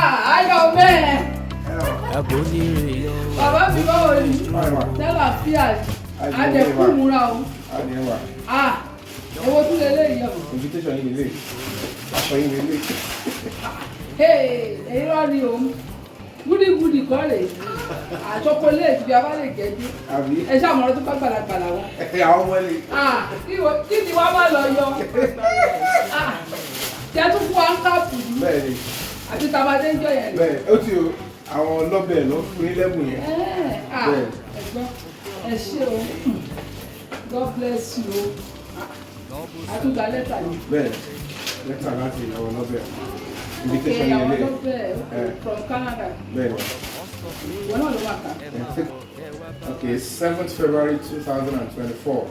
Ah, ayọ̀ mẹ́ẹ̀. Abonire yọ. Bàbá mi, báwo ni? Tẹ́lá fíà àjẹkù múra o. Ah, èwo tún lè lè yẹ̀ mọ́? Invitation yìí lélẹ̀, aṣọ yìí lélẹ̀. Hey, èyí rọ́ ni o. Gúdígúdí kọ́ rèé. Àchocolate bí a bá lè gẹ́jú. Àbí? Ẹ ṣàmọ̀ràn tó bá gbàlagbàlà wọn. Àwọn ọmọ ilé. Ah, kí ni wàá má lọ yọ? Ah, jẹ́ tún fún wa ń káàpù yìí. Bẹ́ẹ̀ni. Àti tàbádé ń jọ yẹn. Bẹ́ẹ̀ni, ó ti o, àwọn lọ́bẹ̀ ló fún yín lẹ́bùn yẹn. Ah, Bẹ́ẹ̀ni. Ẹ̀gbọ́n, ẹ ṣé o. God bless you o. Àtúgbà lẹ́tà yìí. Bẹ́ẹ̀ni, lẹ́tà láti àwọn lọ́bẹ̀. Invitation Okay, yìí àwọn lélẹ̀. lọ́bẹ̀, okay, from Canada. Bẹ́ẹ̀ni. Ìwọ náà ló wà ká. Okay, 7th February 2024,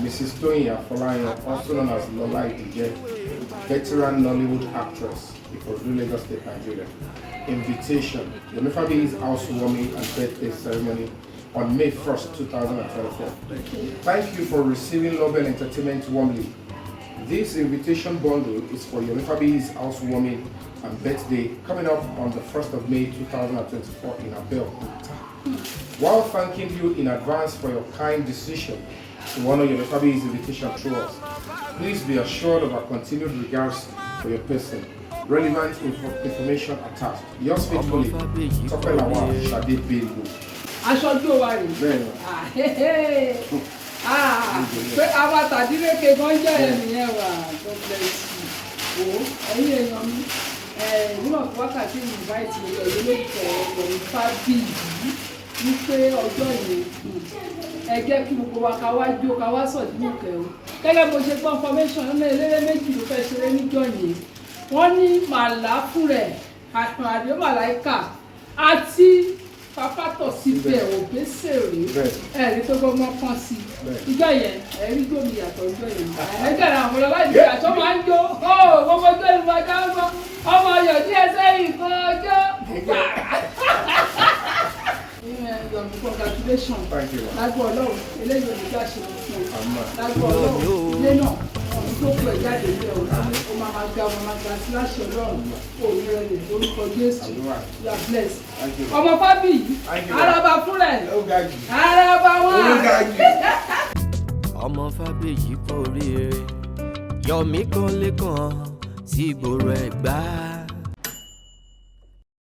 Mrs. Toyin Afolayan, also known as Lola Idije, veteran Nollywood actress, Ikorodu, Lagos State, Nigeria. Invitation, Yomi Fabiyi's housewarming and birthday ceremony on May 1st, 2024. Thank you for receiving Lobel Entertainment warmly. This invitation bundle is for Yomi Fabiyi's housewarming and birthday coming up on the 1st of May 2024 in Abeokuta. While thanking you in advance for your kind decision to honor Yomi Fabiyi's invitation through us, please be assured of our continued regards for your person. Relevant information attached. Yours faithfully, Tope Lawal, Shade Bello. Aṣojú wa rèé. Bẹ́ẹ̀ni. Ah, hey, hey. Ah, pé àwa tàdíreke gan jẹ́ ẹnìyẹn wà. God bless you. Wo ẹ̀yin èèyàn mi, níwọ̀n fún wákàtí invite mi pẹ̀lú olólùfẹ́ Yomi Fabiyi wípé ọjọ́ yẹn, ẹ jẹ́ kí gbogbo wa ká wá jó, ká wá sọ̀dí nùkẹ́ o. Gẹ́gẹ́ bó ṣe gbọ́ information ní eléré méjì ló fẹ́ ṣeré níjọ́ yẹn. Wọ́n ní màlá fún rẹ̀, Àdìó Màláìkà àti Papátọ̀ síbẹ̀ Òbésèré. Ẹ rí pé gbọ́ngàn kan sí ìjọ yẹn, ẹ rí gómi yàtọ̀ ìjọ yẹn. Ẹ jẹ́ àwọn ọmọ láti àtọ́ máa ń jó ó gbogbo tó ìlú ajá ń gbọ́ ọmọ ayọ̀ ní ẹsẹ̀ ìkọjọ́. Yomi, congratulations. Thank you, ma. Lágbó Ọlọ́run, eléyìí ò ní gbà ṣe fún ọ. Àmín. Lágbó Ọlọ́run, ilé náà ọ̀hún tó kù ẹ̀ jáde ilé o, ó máa ma ga, ọmọ máa ga sí láṣẹ Ọlọ́run. Òní rẹ lè lórúkọ Jésù. Àmín. You are blessed. Thank you. Ọmọ Fábíyì. Thank you. Araba fúnrẹ̀. Ó ga jù. Araba Ó wọn. ga jù. Ọmọ Fábíyì kú oríire, Yọ̀mí kan lẹ́kàn sí ìgboro Ẹ̀gbá.